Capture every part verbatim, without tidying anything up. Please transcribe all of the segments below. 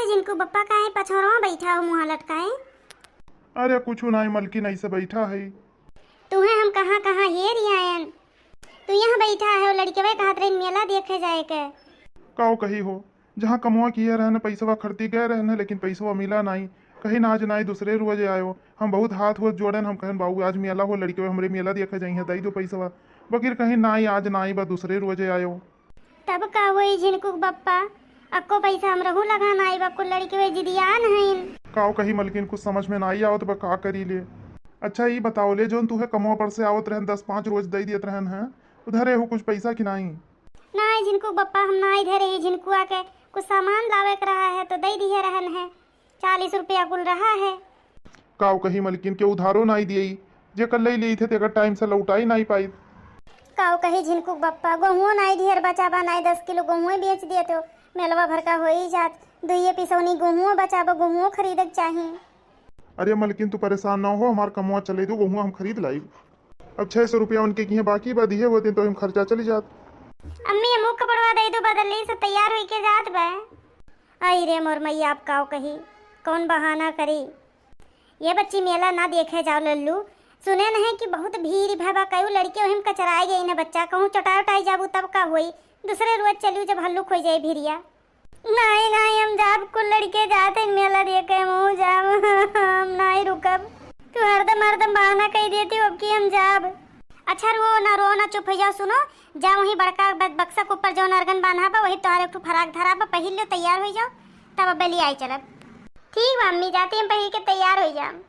झिनकू बप्पा काहे पछोरवा बैठा हो मुँह लटकाए? अरे कुछु नाई मलकिन, ऐसे बैठा है। तुहे हम कहाँ कहाँ हेरि आयन, तू यहाँ बैठा है, लड़िकवे कहत रहिन मेला देखे जाए के। काउ कही हो, जहाँ कमवा किहे रहन, पैसवा खरती गए रहन, लेकिन पैसवा मिला नाई। कहिन आज नाई, दूसरे रोज आयो। हम बहुत हाथ होत जोड़न, हम कहन बाबू आज मेला हो, लड़िकवे हमरे मेला देखे जाइहे, दई दो पैसवा। बकिर कहिन नाई, आज नाई बा, दूसरे रोज आयो। तब का होई झिनकू के बप्पा, अक्को पैसा हमरहू लगा नाई बा, कुल लड़िकवे जिदियान हईन। काउ कही मलकिन, कुछ समझ में नाई आवत बा, का करी ले। अच्छा ई बताओ ले, जौन तुहे कमवा पर से आवत रहन, दस पाँच रोज दई देत रहन है, उधरे हो कुछ पैसा कि नाई? नाई झिनकू के बप्पा, हम नाई धरे ही, झिनकुआ के कुछ सामान लावे के रहा है तो दई दिहे रहन है, चालीस रुपया कुल रहा है। काउ कही मलकिन, के उधारो नाई दिए, जेकर लई लेई थे तेकर टाइम से लौटाई नाई पाई। काउ कही झिनकू के बप्पा, गोहुओ नाई ढेर बचा बा, नाई दस किलो गोहुए बेच दिए तो मेलवा भर का होई जात, दुइये पिसौनी गोहुओ बचा बा, गोहुओ खरीदे के चाही। अरे मलकिन तू परेशान ना हो, हमार कमवा चले दो, गोहुआ हम खरीद लाई। अब छह सौ रुपया उनके किहे बाकी बा, दिहे होते तो हम खर्चा चली जात। अम्मी, हमहू कपड़वा दे दो, बदल ली, सब तैयार होई के जात बा। आई रे मोर मैया, अब काउ कही, कौन बहाना करी? ये बच्ची मेला ना देखे जाओ लल्लू, सुने नहीं कि बहुत भीड़ भा बा, कई लड़के ओहिम कचराए गई न बच्चा, कहूँ चटाई उटाई जाबू तब का होई, दूसरे रोज चलियो जब हल्लुक हो जाए भीड़िया। नाई, नाई, हम जाब, कुल लड़के जात हैं मेला देखे, हमहू जाब, हम नाई रुकब। तू हरदम, हरदम बहाना कई देती हो, अब की हम जाब। अच्छा, रो ना, रो ना, चुप हो जाओ। सुनो, जा वहीं बड़का ब-, बक्सा के ऊपर जौन अरगन बांधा बा, वही तोहार एक ठो फराक धरा बा, पहिर लो, तैयार हो जाओ, तब अबे ले आई चलब। ठीक बा अम्मी, जाती हम पहिर के तैयार हो जाब।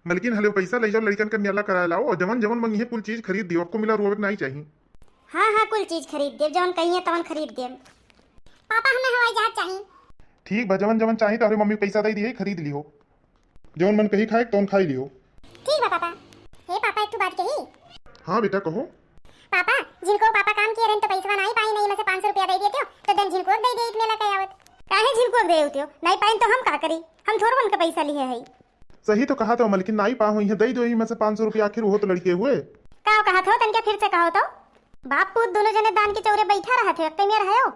मलकिन, हले पैसा ले जाओ, लड़कन के मेला कराए लाओ, और जवन जवन मंगिहे कुल चीज खरीद दियो, आपको मिला रोवे के नाई चाहिए। हाँ, हाँ, कुल चीज खरीद देब, जवन कहिए तवन खरीद देब। पापा, हमें हवाई जहाज चाही। ठीक बा, जवन जवन चाही तोहरे मम्मी पैसा दे दिए, खरीद लियो। जवन मन कही खाए, तवन खाई लियो। ठीक बा पापा। हे पापा, एक ठो बात कही। हाँ बेटा, कहो। पापा, जिनको पापा काम किए रहन तो पैसा नाई पाई, नहीं में से पाँच सौ रुपया दे दिए तो, तो दन जिनको दे दे, इतने लगे आवत। काहे जिनको दे होते हो? नाई पाइन तो हम का करी? हम थोड़ा उनके पैसा लिए है। सही तो कहा तो मलकिन, नाई पा होई है, दई दो ही में से पाँच सौ रुपया, आखिर वो तो लड़के हुए। का कहा थो, तनके फिर से कहो तो। बाप पूत दोनों जने दान के चौरे बैठा रहा थे, कई मेर है हो।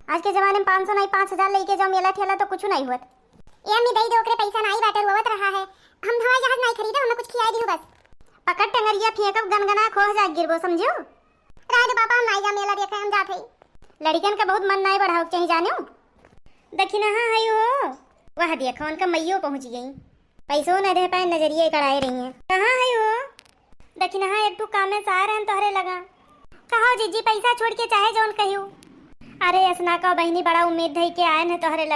आज के जमाने में पाँच सौ नाई, पाँच हजार लेके जाओ मेला ठेला तो कुछ नहीं हुआ। ए अम्मी, दई दो, ओकरे पैसा नाई बाटे, रोवत रहा है। हम हवाई जहाज नाई खरीदे, हमें कुछ खियाई दियो बस। पकड़ टंगरिया फेंकब, गनगना खोह जा गिरबो, समझो। रह दे पापा, हम नाई जा मेला देखे, हम जात हई। लड़िकन का बहुत मन नाई बढ़ाओ के चाही, जानो। दखिनहा है हो। वह देखो, उनका मइयो पहुँच गई। पैसो न दे पाए, नजरिए कड़ाए रही हैं। कहाँ है हो? दखिनहा एक ठो काम में सार हैं तोहरे लगा। कहो जीजी, पैसा छोड़ के चाहे जौन कहियो। अरे असना का बहिनी, बड़ा उम्मीद धई के आए हैं तोहरे लगा।